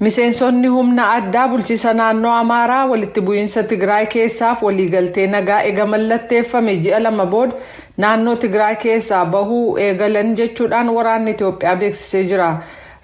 Miseensonni humna addaa bulchiisa naannoo Amaaraa walitti bu'iinsa Tigraay keessaaf waliigaltee nagaa eega mallatteeffame ji'a 2 booda naannoo Tigraay keessaa bahuu eegalan jechuudhaan waraanni Itoophiyaa beeksisee jira.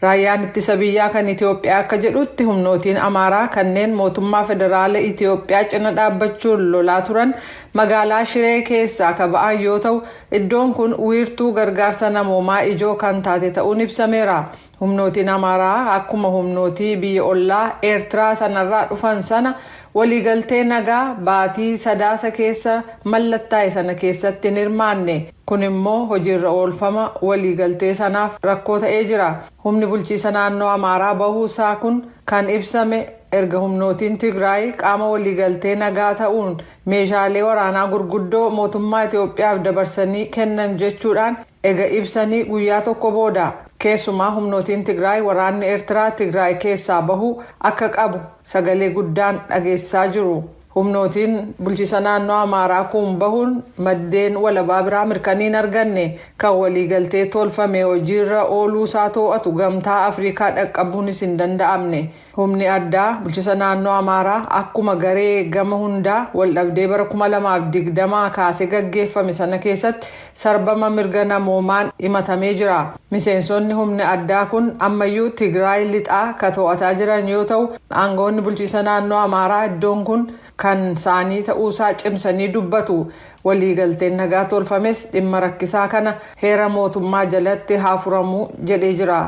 Raayyaan ittisa biyyaa kan Itoophiyaa akka jedhutti, humnootiin Amaaraa kanneen mootummaa federaala Itoophiyaa cina dhaabbachuun lolaa turan magaalaa Shiree keessaa ka ba'an yoo ta'u, iddoon kun wiirtuu gargaarsa namoomaa ijoo kan taate ta'uun ibsameera. Humnootiin Amaaraa akkuma humnootii biyya ollaa Eertiraa sanarraa dhufan sana waliigaltee nagaa baatii Sadaasa keessa mallattaa'e sana keessatti hin hirmaanne. Kun immoo hojiirra oolfama waliigaltee sanaaf rakkoo ta'ee jira. Humni bulchiisa naannoo Amaaraa bahuusaa kun kan ibsame erga humnootiin Tigraay qaama waliigaltee nagaa ta'uun meeshaalee waraanaa gurguddoo mootummaa Itoophiyaaf dabarsanii kennan jechuudhaan ega ibsanii guyyaa tokko booda. Keessumaa humnootiin Tigraay waraanni Eertiraa Tigraay keessaa bahuu akka qabu sagalee guddaan dhageessisaa jiru. Humnootiin bulchiisa naannoo Amaaraa kun bahuun maddeen walabaa biraa mirkaniin arganne. Kan waliigaltee tolfame hojiirra ooluusaa to'atu Gamtaa Afrikaa dhaqqabuunis hin danda'amne. Humni addaa bulchiisa naannoo Amaaraa akkuma garee gama hundaa waldhabdee bara 2020 kaasee gaggeeffame sana keessatti sarbama mirga namoomaan himatamee jira. Miseensonni humni addaa kun ammayyuu Tigraay lixaa ka to'ataa jiran yoo ta'u, aangawoonni bulchiisa naannoo Amaaraa iddoon kun kan isaanii ta'uusaa cimsanii dubbatu. Waliigalteen nagaa tolfames dhimma rakkisaa kana heera mootummaa jalatti haa furamuu jedhee jira.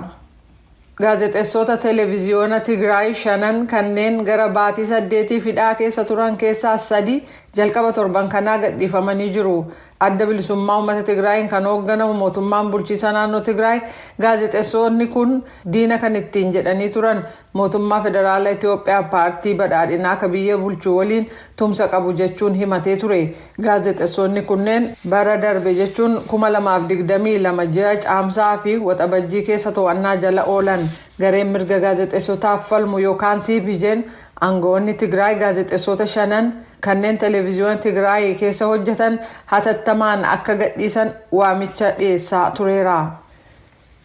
Gaazexeessota televiziyoona Tigraay shanan kanneen gara baatii 8 hidhaa keessa turan keessaa sadi jalqaba torban kanaa gadhiifamanii jiru. Adda Bilisummaa Uummata Tigraayin kan hoogganamu mootummaan bulchiisa naannoo Tigraay gaazexeessonni kun diina kan ittiin jedhanii turan mootummaa federaala Itoophiyaa paartii Badhaadhinaa ka biyya bulchuu waliin tumsa qabu jechuun himatee ture. Gaazexeessonni kunneen bara darbe, jechuun 2022, ji'a Caamsaa fi Waxabajjii keessa to'annaa jala oolan. Gareen mirga gaazexeessotaaf falmu yookaan CPJ'n aangawoonni Tigraay gaazexeessota shanan kanneen televiziyoona Tigraay keessa hojjetan hatattamaan akka gadhiisan waamicha dhiyeessaa tureera.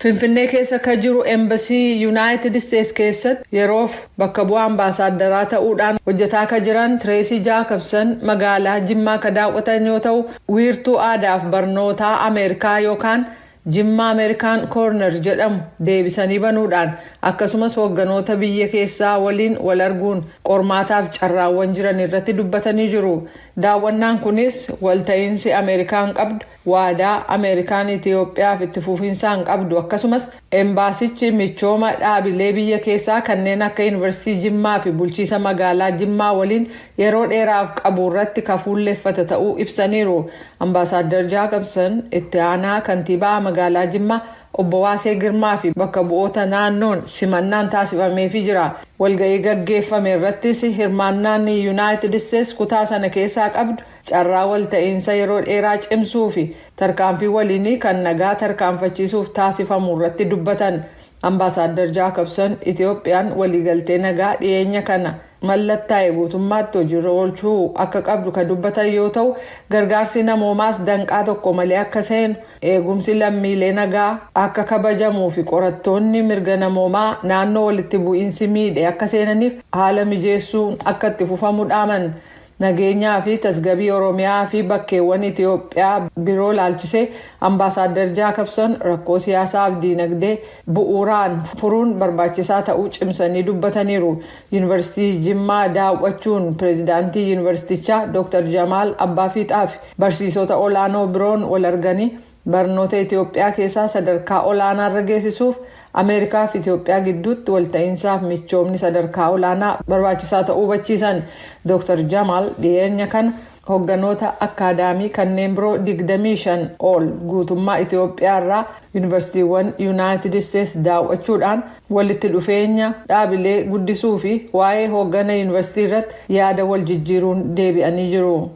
Finfinnee keessa ka jiru Embasii Yuunaayitid Isteets keessatti yeroof bakka bu'aa ambaasaadaraa ta'uudhaan hojjetaa ka jiran Tireesii Jaakobsan magaalaa Jimmaa ka daawwatan yoo ta'u, wiirtuu aadaaf barnootaa Ameerikaa yookaan Jimmaa Ameerikaan Koorner jedhamu deebisanii banuudhaan, akkasumas hoogganoota biyya keessaa waliin wal arguun qormaataaf carraawwan jiran irratti dubbatanii jiru. Daawwannaan kunis walta'iinsi Ameerikaan qabdu, waadaa Ameerikaan Itiyoophiyaaf itti fufinsaan qabdu, akkasumas embaasichi michooma dhaabilee biyya keessaa kanneen akka Yuunivarsiitii Jimmaa fi bulchiisa magaalaa Jimmaa waliin yeroo dheeraaf qabu irratti kafuulleeffate ta'uu ibsaniiru. Ambaasaaddar Jaakobsan itti aanaa kantiibaa magaalaa Jimmaa obbo Waasee Girmaa fi bakka bu'oota naannoon simannaan taasifameefii jira. Walga'ii gaggeeffame irrattis hirmaannaan Yuunaayitid Isteets kutaa sana keessaa qabdu, carraa walta'iinsa yeroo dheeraa cimsuu fi tarkaanfii waliinii kan nagaa tarkaanfachiisuuf taasifamu irratti dubbatan. Ambaasaaddar Jaakobsan Itiyoophiyaan waliigaltee nagaa dhiyeenya kana mallattaa'e guutummaatti hojiirra oolchuu akka qabdu kan dubbatan yoo ta'u, gargaarsi namoomaas danqaa tokko malee akka seenu, eegumsi lammiilee nagaa akka kabajamuu fi qorattoonni mirga namoomaa naannoo walitti bu'iinsi miidhe akka seenaniif haala mijeessuun akka itti fufamu dhaaman. Nageenyaa fi tasgabii Oromiyaa fi bakkeewwan Itiyoophiyaa biroo laalchisee ambaasaaddar Jaakobson rakkoo siyaasaa fi diinagdee bu'uuraan furuun barbaachisaa ta'uu cimsanii dubbataniiru. Yuunivarsiitii Jimmaa daawwachuun pireezidaantii yuunivarsiitichaa Dr. Jamaal Abbaa Fiixaa fi barsiisota olaanoo biroon wal arganii, barnoota Itiyoophiyaa keessaa sadarkaa olaanaarra geessisuuf Ameerikaa fi Itiyoophiyaa gidduutti walta'iinsaaf michoomni sadarkaa olaanaa barbaachisaa ta'uu hubachiisan. Dr. Jamaal dhiyeenya kana hoogganoota akkaadaamii kanneen biroo 25 ol guutummaa Itiyoophiyaa irraa yuunivarsiitiiwwan Yuunaayitid Isteets daawwachuudhaan walitti dhufeenya dhaabilee guddisuu fi waa'ee hooggana yuunivarsiitii irratti yaada wal jijjiiruun deebi'anii jiru.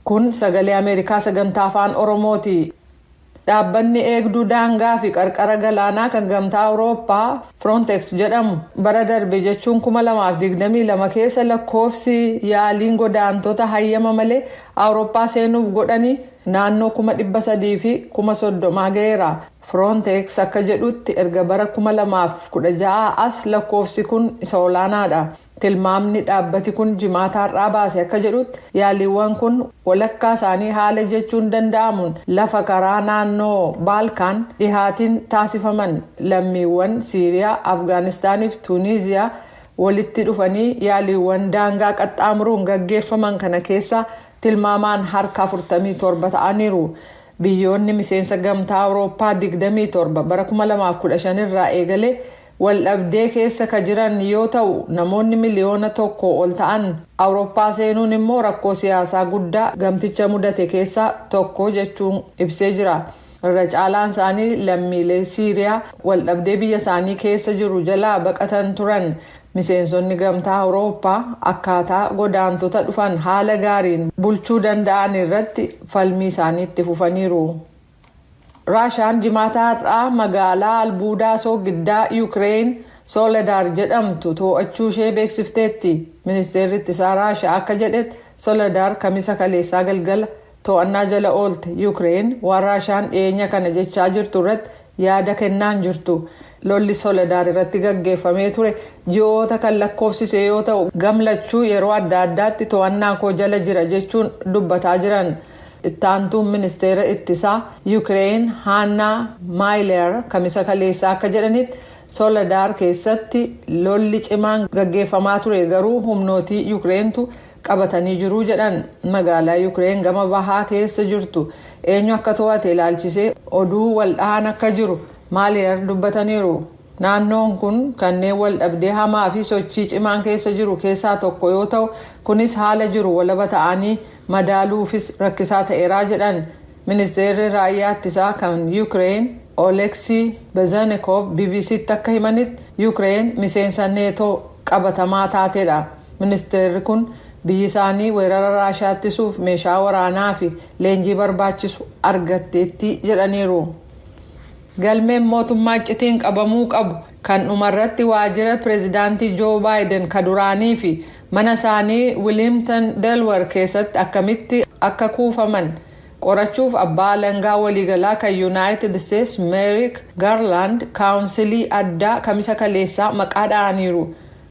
Kun Sagalee Ameerikaa sagantaa Afaan Oromooti. Dhaabbanni eegduu daangaa fi qarqara galaanaa kan Gamtaa Awurooppaa Frontex jedhamu bara darbe, jechuun 2022 keessa, lakkoofsi yaaliin godaantota hayyama malee Awurooppaa seenuuf godhanii naannoo 330,000 ga'eera. Frontex akka jedhutti, erga bara 2016 as lakkoofsi kun isa olaanaadha. Tilmaamni dhaabbati kun Jimaata har'aa baase akka jedhutti, yaaliiwwan kun walakkaa isaanii haala jechuun danda'amuun lafa karaa naannoo Baalkaan dhihaatiin taasifaman. Lammiiwwan Siiriyaa, Afgaanistaanii fi Tuuniiziyaa walitti dhufanii yaaliiwwan daangaa qaxxaamuruun gaggeeffaman kana keessa tilmaamaan harka 47 ta'aniiru. Biyyoonni miseensa Gamtaa Awurooppaa 27 bara 2015 irraa eegalee waldhabdee keessa ka jiran yoo ta'u, namoonni miliyoona 1 ol ta'an Awurooppaa seenuun immoo rakkoo siyaasaa guddaa gamticha mudate keessaa tokko jechuun ibsee jira. Irra caalaan isaanii lammiilee Siiriyaa waldhabdee biyya isaanii keessa jiru jalaa baqatan turan. Miseensonni Gamtaa Awurooppaa akkaataa godaantota dhufan haala gaariin bulchuu danda'an irratti falmii isaanii itti fufaniiru. Raashaan Jimaata har'aa magaalaa albuudaa soogiddaa Yuukireen Soledar jedhamtu to'achuu ishee beeksifteetti. Ministeerri ittisaa Raashaa akka jedhetti, Soledar Kamisa kaleessaa galgala to'annaa jala oolte. Yuukireen waan Raashaan dhiyeenya kana jechaa jirtu irratti yaada kennaan jirtu. Lolli Soledar irratti gaggeeffamee ture ji'oota kan lakkoofsise yoo ta'u, gamlachuu yeroo adda addaatti to'annaa koo jala jira jechuun dubbataa jiran. Ittaantuun ministeera ittisaa Yuukireen Haannaa Maayileer Kamisa kaleessaa akka jedhanitti, Soledar keessatti lolli cimaan gaggeeffamaa ture, garuu humnootii Yuukireentu qabatanii jiru jedhan. Magaalaa Yuukireen gama bahaa keessa jirtu eenyu akka to'ate ilaalchisee oduu waldhahan akka jiru Maaliyer dubbataniiru. Naannoon kun kanneen wal dhabdee hamaa fi sochii cimaan keessa jiru keessaa tokko yoo ta'u, kunis haala jiru walaba ta'anii madaaluufis rakkisaa ta'eeraa jedhan. Ministeerri raayyaa ittisaa kan Yuukireen Oleksii Bezenikov BBCtti akka himanitti, Yuukireen miseensa Neetoo qabatamaa taateedha. Ministeerri kun biyyi isaanii weerara Raashaa ittisuuf meeshaa waraanaa fi leenjii barbaachisu argatteetti jedhaniiru. Galmeen mootummaa iccitiin qabamuu qabu kan dhumarratti waajjira Pireezidaantii Joo Baayiden ka duraanii fi mana isaanii Wiiliimtan Delaware keessatti akkamitti akka kuufaman qorachuuf abbaa alangaa waliigalaa kan Yuunaayitid Isteetsi Meerik Gaarlaand kaawunsilii addaa Kamisa kaleessaa maqaa dha'aniiru.